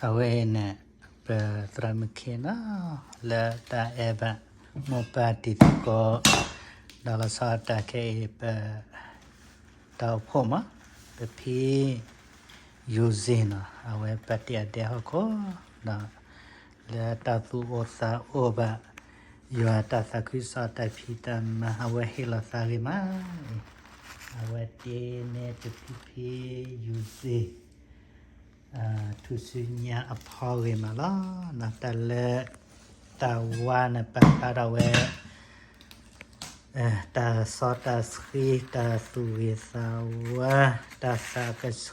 အဝဲအံၤန့ၣ် ပသရၣ်မုၣ်ခ့နီၤ လၢတၢ်အဲၣ်ဘၣ်မိၢ်ပၢ်တံၤသကိး ဒီးလီၤဆီဒၣ်တၢ်ခဲအံၤ ပ တၢ်အိၣ်ဖှိၣ်မး ပဖံ ယူၤစ့နီၤ အဝဲပာ်တ့ၢ်အဒဲဟီၣ်ခိၣ်ဒီး လၢတၢ်သူၣ်အိၣ်သးအိၣ်ဘၣ် ယွၤတၢ်သးခုကစီၣ်တၢ်ဖံးတၢ်မၤ အဝဲဟ့ၣ်လီၤသးဂ့ၤမးအံၤ အဝဲတ့န့ၢ်ပဖံဖံ ယူၤစ့ ထူၣ်စုညါအဖီဂ့ၤမးလီၤ. တၢ်လၢ တၢ်ဝါန့ၣ် ပာ်ဖျါထီၣ်ဝဲ တၢ်စီတၢ်ဆှံ တၢ်သူၣ်ဂ့ၤသးဝါ တၢ်သးကဆှီ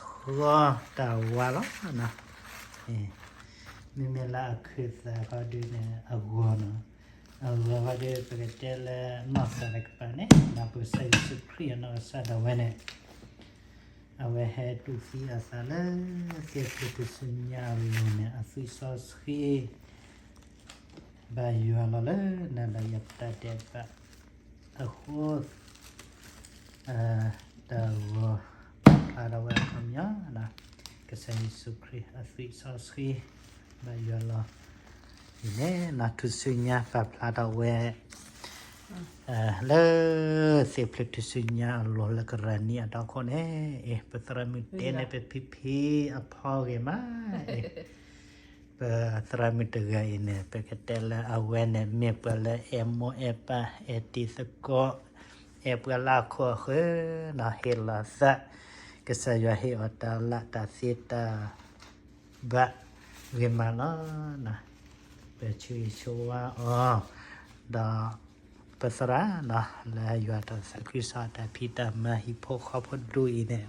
တၢ်ဝါလီၤ. မ့မ့ၢ်လၢအခုးသးခီဒုန့ၣ် အဂီၤနီၤ အဂီၤခီဒု ပကတဲလၢနီၢ်သးတကပၤန့ၣ် ဒီးပကစၢ်ယ့ၣ်ၡူးခရံာ်အနီၢ်ကစၢ်ဒၣ်ဝဲန့ၣ် အဝဲဟဲတူၢ်သံအသးလၢ သ့ၣ်ဖျိးထူၣ်စုညါအလိၤန့ၣ် အသွံၣ်စီဆှံ ဘၣ်ယွၤလီၤလၢ နၤဒီးယၤပတၢ်ဒဲးဘးအဃိ တၢ်ဂီၤပာ်ဖျါထီၣ်ဝဲအခီပညီ ကစၢ်ယ့ၣ်ၡူးခရံာ်အသွံၣ်စီဆှံ ဘၣ်ယွၤလီၤ အံၤန့ၣ် ထူၣ်စုညါပာ်ဖျါထီၣ်ဝဲ လၢ သ့ၣ်ဖျိးထူၣ်စုညါအလိၤလၢကရၤနံအတီၢ်ခိၣ်န့ၣ် အ့ ပသရၣ်မုၣ်တဲန့ၣ် ပဖံဖံအဖီဂ့ၤမး အ့ ပသရၣ်မုၣ်တဂၤအံၤန့ၣ် ပကတဲလၢအဝဲန့ၣ် မ့ၢ်ပှၤလၢအဲၣ်မိၢ်အဲၣ်ပၢ် အဲၣ်တံၤသကိး အဲၣ်ပှၤလၢအခိၣ်အဃၢၤနီၤ ဟ့ၣ်လီၤသး ကစၢ်ယွၤဟ့ၣ်အီၤတၢ်လၢ်တၢ်သ့တၢ် ဘၣ်ဂ့ၤမးလီၤ. ပဆၢဂ့ၤဆၢဝါအီၤ ဒီးပသရၣ်နီၤ လၢယွၤတၢ်သးခုကစီၣ်တၢ်ဖံးတၢ်မၤဟံၣ်ဖိဃီဖိဒူၣ်အံၤန့ၣ်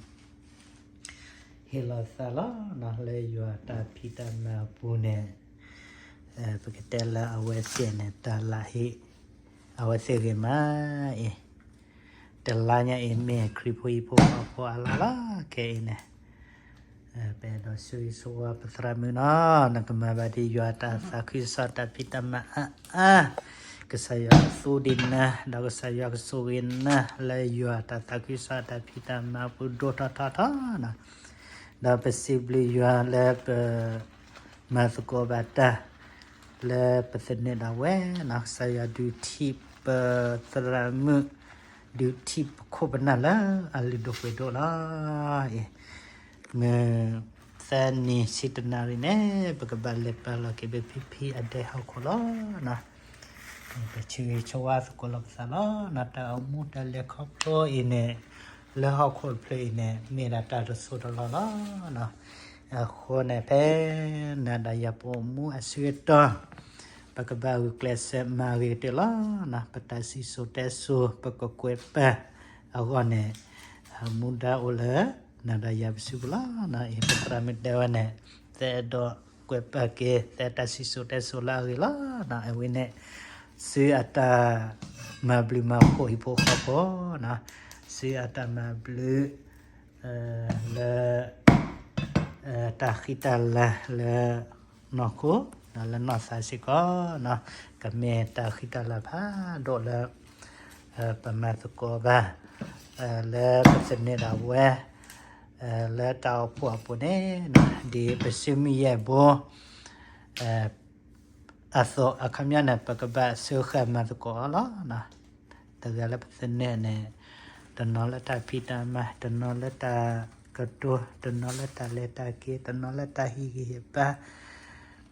ဟ့ၣ်လီၤသးလီၤနီၤ လၢယွၤတၢ်ဖံးတၢ်မၤအပူၤန့ၣ် ပကတဲလၢအဝဲသ့ၣ်န့ၣ် တၢ်လၢဟ့ၣ် အဝဲသ့ၣ်ဂ့ၤမးအံၤ တလါညါအံၤမ့ၢ်ခရံာ်ဖိဟံၣ်ဖိဃီဖိအလါလီၤ ခဲအံၤန့ၣ် ပအဲၣ်ဒိးဆၢဂ့ၤဆၢဝါပသရၣ်မုၣ်နီၤ နကမၤဘၣ်ဒ်ယွၤတၢ်သးခုကစီၣ်တၢ်ဖံးတၢ်မၤအါအါ ကစၢ်ယွၤကသူဒံးနၤ ဒီးကစၢ်ယွၤကဆိၣ်ဂ့ၤနၤ လၢယွၤတၢ်သးခုကစီၣ်တၢ်ဖံးတၢ်မၤအပူၤဒိၣ်ထီၣ်ထီထီၣ်နီၤ ဒီးပစံးဘျုးယွၤလၢပ မၤသကိးဘၣ်တၢ် လၢပသန့ၤဒၣ်ဝဲနီၤ ကစၢ်ယွၤဒုးထံၣ်ပသရၣ်မုၣ် ဒုးထံၣ်ပခိၣ်ပနၢ်လၢအလုၢ်ဒိၣ်ပှ့ၤဒိၣ်လီၤ. မုၢ်သၢနံၤဆံတနၣ်ရံၣ်န့ၣ် ပကဘၣ်လဲၤပာ်လီၤက့ၤပဖံဖံအဒဲဟီၣ်ခိၣ်လီၤ. ပဆၢဂ့ၤဆၢဝါသကိးလီၤပသးလီၤ. တၢ်အိၣ်မူတၢ်လဲၤခီဖျိအံၤန့ၣ် လၢဟီၣ်ခိၣ်တဖျၢၣ်အံၤန့ၣ် မ့ၢ်ဒၣ်တၢ်တစိၢ်တလီၢ်လီၤ. အဃိန့ၣ် ဖဲနၤဒီးယၤပအိၣ်မူအဆၢကတီၢ် ပကဘၣ်ဂုာ်ကျဲးစၢးမၤဂ့ၤကတၢၢ်လီၤ. ပတၢ်စံၣ်စိၤတဲစိၤ ပကကွဲးပာ်အဂီၢ်န့ၣ် မူဒါအိၣ်လၢ နၤဒီးယၤပစုပူၤလီၤ. အံၤ ပသရၣ်မုၣ်တဲဝဲန့ၣ် သအဲၣ်ဒိးကွဲးပာ်က့ၤ သဲတၢ်စံၣ်စိၤတဲစိၤလၢအဂ့ၤလီၤ. အဝဲန့ၣ် စုအတၢ်မၤဘျုးမၤဖှိၣ်ဟံၣ်ဖိဃီဖိ စုအတၢ်မၤဘျုး လၢ တၢ်ဃံတၢ်လၤလၢ နီၢ်ခိ လၢနီၢ်သးစ့ၢ်ကီး ကမ့ၢ်တၢ်ဃံတၢ်လၤဖးဒိၣ်လၢ ပမၤသကိးဘၣ် လၢပသန့ၤဒၣ်ဝဲ လၢတၢ်အိၣ်ဖှိၣ်အပူၤန့ၣ် ဒ်ပစုမုၢ်ယဲၢ်ဘိ အသိးအခီပညီန့ၣ် ပကဘၣ်စၢဃာ်မၤသကိးအီၤလီၤ. တဂၤလၢပသန့ၤန့ၣ် တနီၤလၢတၢ်ဖံးတၢ်မၤ တနီၤလၢတၢ်ကတိၤ တနီၤလၢတၢ်လဲၤတၢ်က့ၤ တနီၤလၢတၢ်ဟံးဂံၢ်ဟ့ၣ်ဘါ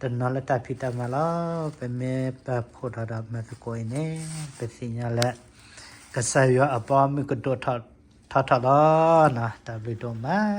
တနီၤလၢတၢ်ဖံးတၢ်မၤလီၤ. ပမ့ၢ်ပာ်ဖှိၣ်ထီၣ်ဒီးမၤသကိးအံၤန့ၣ် ပသ့ၣ်ညါလၢ ကစၢ်ယွၤအဘီအမုၢ်ကဒိၣ်ထီၣ်ထီထီၣ်လီၤ. တၢ်ဘျုးဒိၣ်မး.